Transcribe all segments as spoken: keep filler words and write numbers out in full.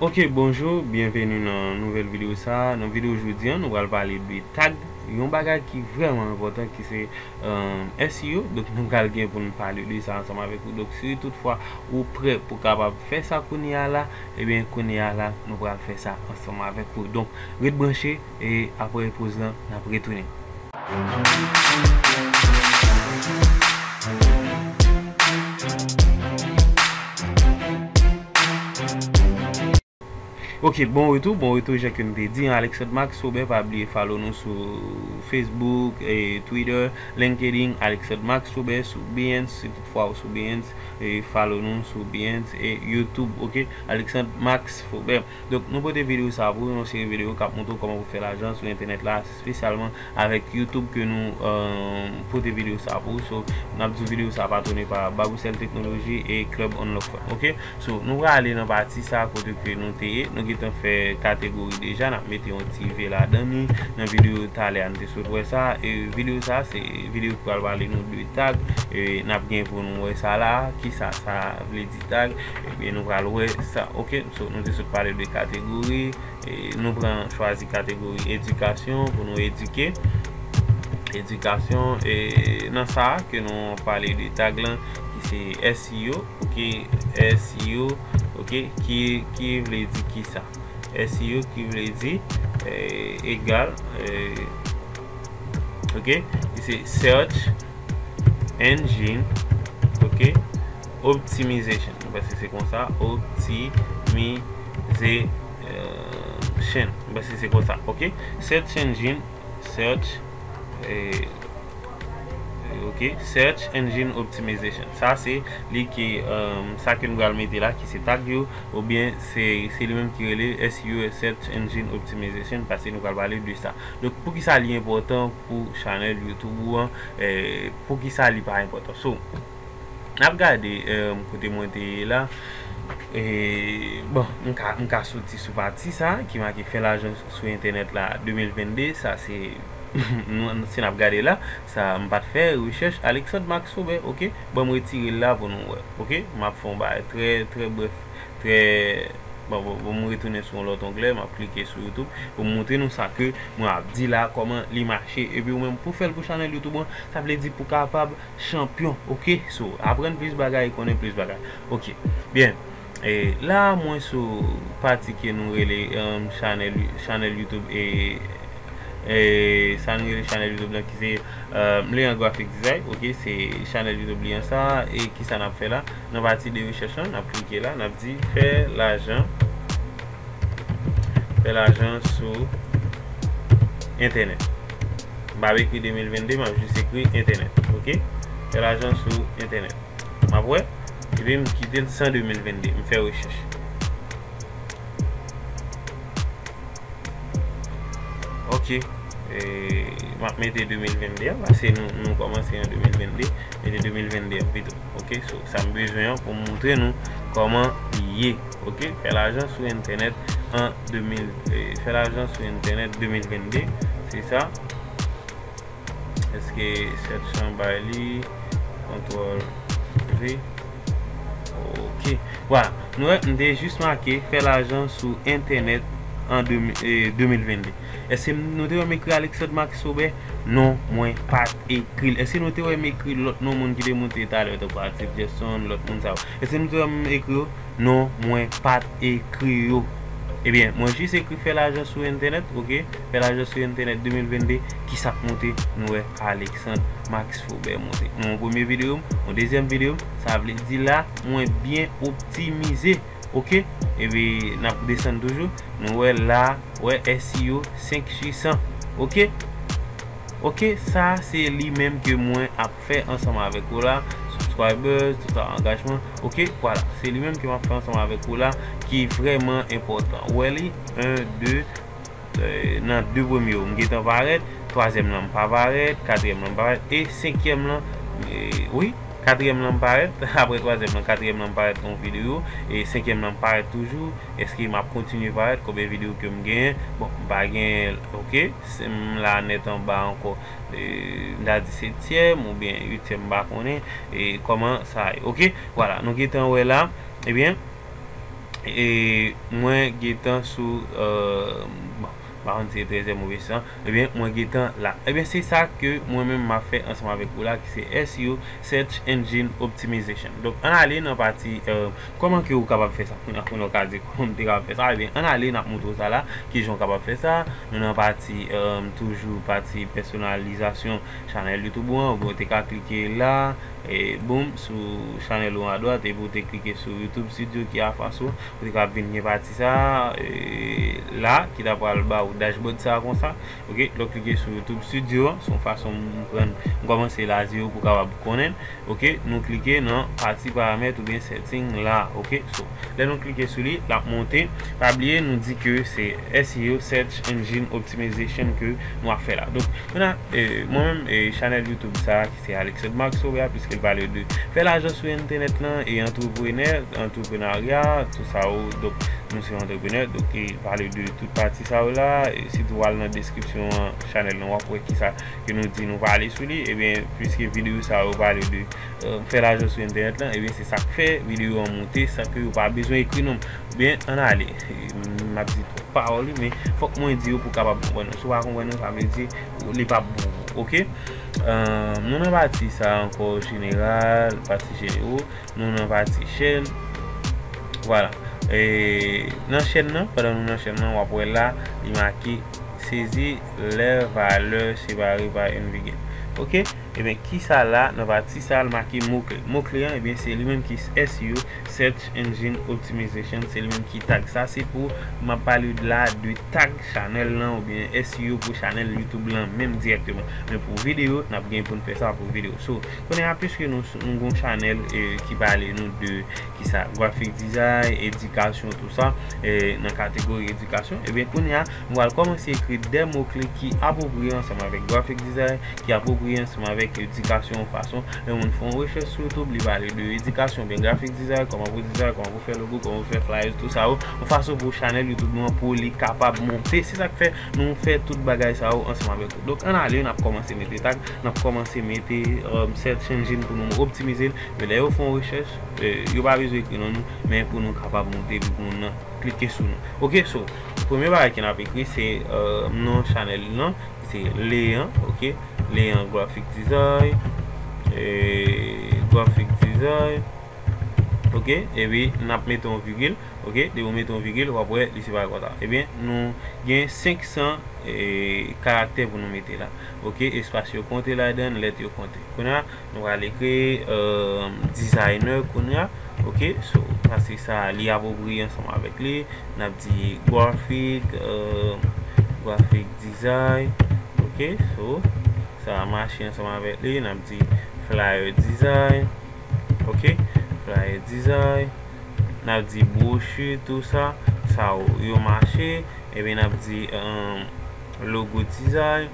Ok, bonjou, byenveni nan nouvèl videyo sa a. Nan videyo jodi a, nou pral pale de tag, yon bagay ki vrèman enpòtan ki se, um, S E O. Donk, nou pral gen pou n pale de sa ansanm avèk ou. Donk, si toutfwa ou prè pou kapab fè sa kounye a la, ebyen, kounye a la, nou pral fè sa ansanm avèk ou. Donk, ret branche e apre poz lan, n ap retounen. Ok, bon retou, bon retou, jan ke m te di, an, Alexandre Max Faubert, pa bliye follow nou sou Facebook, e Twitter, LinkedIn, Alexandre Max Faubert, sou Behance, si toutfwa ou sou Behance, e follow nou sou Behance, e YouTube, ok, Alexandre Max Faubert. Donk, nou pote videyo sa pou ou, yon seri videyo k ap montre w kòman pou fè lajan sou entènèt la, espesyalman avèk YouTube ke nou, euh, pote videyo sa pou ou. So, n ap di w videyo sa patwone pa Baboucel Technology e Club Unlock Fun. Ok? So, nou prale nan pati sa kote ke nou te ye. Nou gentan fè kategori deja, n ap mete yon ti V ladan li. Nan videyo talè a, nou te sot wè sa. E videyo sa, se videyo ki pral pale nou de tag. E n ap gen pou nou wè sa la. Kisa sa vle di tag? Ebyen, nou pral wè sa. Ok? So, nou te sot pale de kategori. E nou pran, chwazi kategori edikasyon pou nou edike. Edikasyon, e nan sa a ke nou pale de tag lan, ki se S E O, ok, S E O, ok, ki, ki vle di kisa? S E O ki vle di, e, egal, e, ok, ki se Search Engine, ok, Optimization. Mwen panse se konsa, Optimization. Mwen panse se konsa, ok. Search Engine, Search, e, ok, Search Engine Optimization. Sa se li ki, um, sa ke nou pral mete la, ki se tag yo, oubyen se, se li menm ki rele S E O, Search Engine Optimization, paske nou pral pale de sa. Donk, poukisa li enpòtan pou chanèl YouTube ou an, e, poukisa li pa enpòtan? So, n ap gade, e, kote mwen te ye la. E, bon, m ka, m ka soti sou pati sa, ki make fè lajan sou entènèt la de mil vennde, sa se, nou, si n ap gade la, sa m pa t fè rechèch Alexandre Max Faubert, ok? Bon, m retire l la pou nou wè, ok? M ap fè yon bagay trè, trè brèf, trè, bon, bon, bon, m retounen sou yon lòt onglè, m ap klike sou YouTube, pou m montre nou sa ke mwen ap di la, kòman li mache. Epi ou menm, pou fè l pou chanèl YouTube an, sa vle di pou kapab chanpyon, ok? So, aprann plis bagay, konnen plis bagay. Ok, byen. E la, mwen sou pati ke nou rele, um, chanèl, chanèl YouTube e, e sa nou rele chanèl YouTube lan ki se, um, Leon Graphic Design, ok? Se chanèl YouTube li an sa, e kisa n ap fè la? Nan pati de rechèch lan, n ap klike la, n ap di fè lajan, fè lajan sou entènèt. M p ap ekri de mil vennde, m ap jis ekri entènèt, ok? Fè lajan sou entènèt. M ap wè, epi m kite l san de mil vennde, m fè rechèch. Ok. E, m ap mete de mil vennde an, paske nou, nou kòmanse an de mil vennde, mete de mil vennde an pito. Ok, so, sa m bezwen an pou m montre nou kòman li ye. Ok, fè lajan sou entènèt an de mil, e, fè lajan sou entènèt de mil vennde, se sa. Èske search lan bay li? Kontwòl V. Ok. Vwala. Nou wè, m te jis make fè lajan sou entènèt an de mil, e, de mil vennde. Èske nou te wè m ekri Alexandre Max Faubert? Non, mwen pa t ekri l. Èske nou te wè m ekri lòt non moun ki te monte talè, tankou Arthur Gerson, lòt moun sa yo? Èske nou te wè m ekri yo? Non, mwen pa t ekri yo. Ebyen, mwen jis ekri fè lajan sou entènèt, ok? Fè lajan sou entènèt de mil vennde, kisa k monte? Nou wè Alexandre Max Faubert monte. Nan yon premye videyo m, yon dezyèm videyo m, sa vle di la, mwen byen optimize, ok? Epi, n ap desann toujou, nou wè la, wè S E O senk sou san, ok? Ok, sa se li menm ke mwen ap fè ansanm avèk ou la, subscribers, total angajman, ok, vwala, se li menm ke m ap fè ansanm avèk ou la, ki vrèman enpòtan. Ou wè li, en, de, e, nan de premye yo, m gentan parèt, twazyèm lan m pa parèt, katriyèm lan m pa parèt, e senkyèm lan, e, wi, katriyèm lan m parèt, apre twazyèm lan, katriyèm lan m parèt nan yon videyo, e senkyèm lan m parèt toujou, èske m ap kontinye parèt, konbyen videyo ke m genyen, bon, m pa genyen, ok, se m la nèt anba ankò, e, m ta di setyèm oubyen uityèm, m pa konnen, e kòman sa ye, ok, vwala, nou gentan wè la, ebyen, E mwen gentan sou, euh, bon, m pa konn si se trèzyèm ou byen san, ebyen, mwen gentan la. Ebyen, se sa ke mwen menm m ap fè ansanm avèk ou la, ki se S E O, Search Engine Optimization. Donk, ann ale nan pati, euh, kòman ke ou kapab fè sa. Kounye a, kounye a ou ka di, kòman m te kapab fè sa? Ebyen, ann ale, n ap montre w sa la, kijan w kapab fè sa. Nou nan pati, euh, toujou pati pèsonalizasyon chanèl YouTube ou an, oubyen ou te ka klike la, e boum, sou chanèl ou an adwat, epi ou te klike sou YouTube Studio ki anfas ou, ou te ka vin gen pati sa, e, la, ki ta pral ba ou dashboard sa konsa. Ok, lè w klike sou YouTube Studio, se yon fason m pran, m kòmanse la zewo pou w kapab konnen. Ok, nou klike nan pati paramèt oubyen setting la. Ok, so, lè nou klike sou li, l ap monte. Pa bliye, nou di ke se S E O, Search Engine Optimization, ke nou ap fè la. Donk, kounye a, eh, mwen menm, eh, chanèl YouTube sa, ki se Alexandre Marc Sauvert, piske l pale de fè lajan sou entènèt lan e antreprenè, antreprenarya, tout sa yo. Donk, nou se antreprenè, donk, e pale de tout pati sa yo la, e sitou w al nan deskripsyon an, chanèl lan, w ap wè kisa ke nou di nou pale sou li, ebyen, piske videyo sa yo pale de, euh, fè lajan sou entènèt lan, ebyen, se sa k fè videyo an monte san ke yo pa bezwen ekri non m. Ebyen, ann ale. E, m ap di twòp pawòl, wi, men fòk mwen di yo pou w kapab konprann yo. Si w pa konprann yo, sa vle di li p ap bon pou ou, ok? Euh, nou nan pati sa ankò, jeneral, pati jenero, nou nan pati chèn. Vwala. E nan chèn nan, pandan nou nan chèn nan, w ap wè la, li make sezi lè valè separe pa yon vigil. Ok? Ebyen, kisa la, nan pati sa, l make mo kle. Mo kle an, ebyen, se li menm ki S E O, Search Engine Optimization, se li menm ki tag sa. Se pou m ap pale la de tag chanèl lan, oubyen S E O pou chanèl YouTube lan, menm dirèkteman. Men pou videyo, n ap gen pou n fè sa pou videyo. So, kounye a, piske nou, nou gon chanèl, eh, ki pale nou de kisa, graphic design, edikasyon, tou sa, eh, nan kategori edikasyon, ebyen, kounye a, nou pral kòmanse ekri de mo kle ki apwopriye ansanm avèk graphic design, ki apwopriye ansanm avèk edikasyon yon fason. Lè yon moun fè yon rechèch sou YouTube, li pale de edikasyon, oubyen graphic design, kòman pou design, kòman pou fè logo, kòman pou fè flyers, tou sa yo, yon fason pou chanèl YouTube nou an, pou li kapab monte. Se sa k fè nou fè tout bagay sa yo ansanm avèk ou. Donk, ann ale, n ap kòmanse mete tag, n ap kòmanse mete, euh, search engine pou nou optimize l. Men lè yo fè yon rechèch, euh, yo pa bezwen ekri non nou, men pou nou kapab monte, epi pou moun nan klike sou nou. Ok, so, premye bagay ke n ap ekri, se, euh, non chanèl li lan, se Leyan, ok? Leyan Graphic Design, eh, Graphic Design, ok? Epi, n ap mete yon vigil, ok? Depi w mete yon vigil, w ap wè li se bagay konsa. Ebyen, nou gen senk san, eh, karaktè pou nou mete la. Ok? Espas yo konte ladan, lèt yo konte. Kounye a, nou pral ekri, euh, designer kounye a. Ok? So, paske sa, li apwopriye ansanm avèk li. N ap di graphic, euh, graphic design. Ok? So, sa mache ansanm avèk li. N ap di flyer design. Ok? Flyer design. N ap di bwochi, tou sa. Sa yo, yo mache. Epi n ap di, euh, logo design.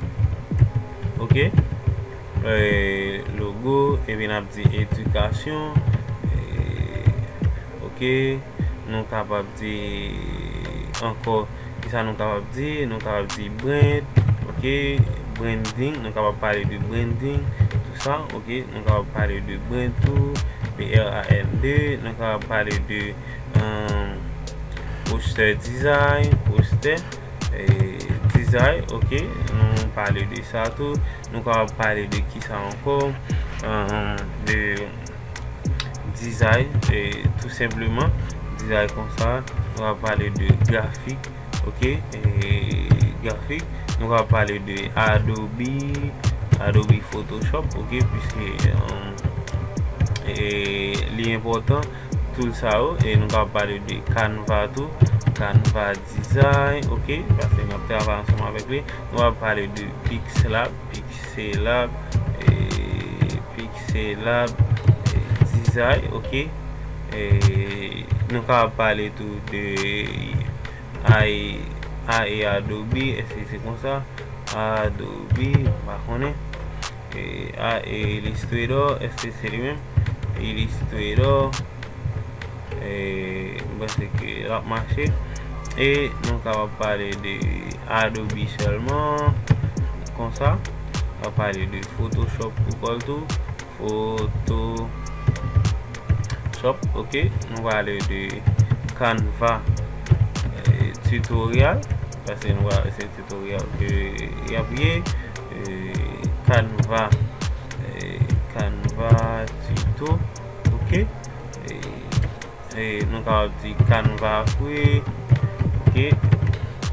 Ok? Eh, logo, epi n ap di edikasyon. Eh, ok? Nou kapab di ankò, kisa nou kapab di? Nou kapab di brand, ok? Branding, nou kapab pale de branding, tou sa, ok? Nou kapab pale de brand tou, B R A N D, nou kapab pale de, euh, poster design, poster, eh, design, ok, nou pale de sa tou. Nou kapab pale de kisa ankò? Euh, de design, eh, tou senpleman, design konsa. Nou kapab pale de grafik, ok, eh, grafik. Nou kapab pale de Adobe, Adobe Photoshop, ok, piske, euh, eh, li enpòtan. Tool sa yo, e nou kapab pale de Canva tou, Canva Design, ok, paske n ap travay ansanm avèk li. Nou ap pale de Pixlab, Pixelab, e Pixelab, e Design, ok. E nou kapab pale tou de A E, A E Adobe, èske se konsa? Adobe, m pa konnen. E, a, e Illustrator, èske se li menm? Illustrator, e, m panse ke l ap mache. E nou kapab pale de Adobe sèlman, konsa. Nou pale de Photoshop pou kò l tou. Photoshop, ok. Nou pale de Canva eh, tutorial, paske nou va se tutorial ke y ap ye. Eh, Canva, eh, Canva tuto, ok. Eh, eh, nou kapab di Canva free, ok.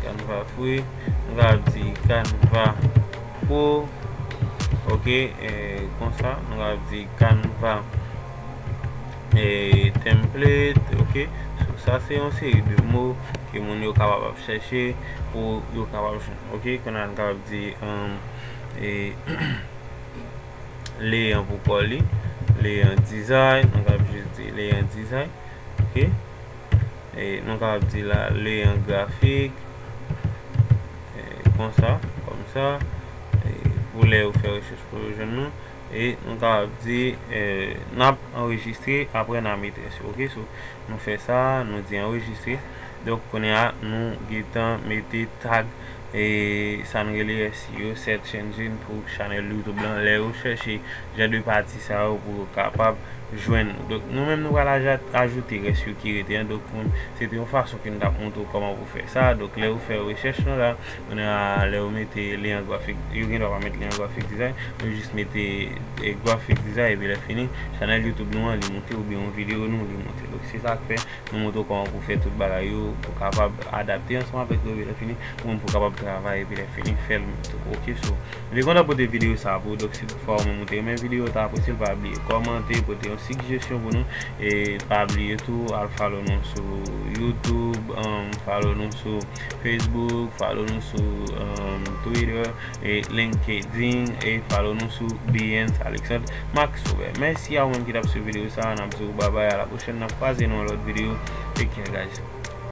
Canva free, nou kapab di Canva pro, ok. Eh, konsa, nou kapab di Canva eh, template, ok. So, sa se yon seri de mo ke moun yo kapab ap chèche pou yo kapab jwenn, ok. Kounye a nou kapab di um, eh, Leyan pou kò li, Leyan design, nou kapab jis di Leyan design, ok. E nou kapab di la Leyan grafik, eh, konsa, kòmsa, eh, pou lè yo fè rechèch pou yo jwenn nou. E nou kapab di eh, n ap anrejistre, apre n a mete sou, ok. So, nou fè sa, nou di anrejistre. Donk, kounye a, nou gentan mete tag e sa n rele S E O, search engine, pou chanèl YouTube lan. Lè yo chèche jan de pati sa yo pou yo kapab jwenn nou. Donk, nou menm nou pral aja- ajoute rès yo ki rete an. Donk, se te yon fason ke n t ap montre w kòman pou fè sa. Donk, lè yo fè rechèch lan la, kounye a, lè yo mete Leyan grafik, yo gen dwa pa met Leyan grafik design, yo jis mete eh, grafik design, epi lè fini, chanèl YouTube nou an, li moute, oubyen yon videyo nou, li moute. Donk, se sa k fè nou montre w kòman pou fè tout bagay yo, pou kapab adapte ansanm avèk yo, epi lè fini, ou menm pou kapab travay, epi lè fini, fè l tou, ok. So, m te kontan pote videyo sa a pou ou, donk si toutfwa ou menm ou te renmen videyo, ta apresye l, pa bliye kòmante, pote yon sigjesyon pou nou, e pa bliye tou, al follow nou sou YouTube, um, follow nou sou Facebook, follow nou sou um, Twitter, e LinkedIn, e follow nou sou B N Alexandre Max Faubert. Mèsi a ou menm ki t ap swiv videyo sa a, n ap di w babay, a la pwochèn, n ap kwaze nan yon lòt videyo. Take care, guys.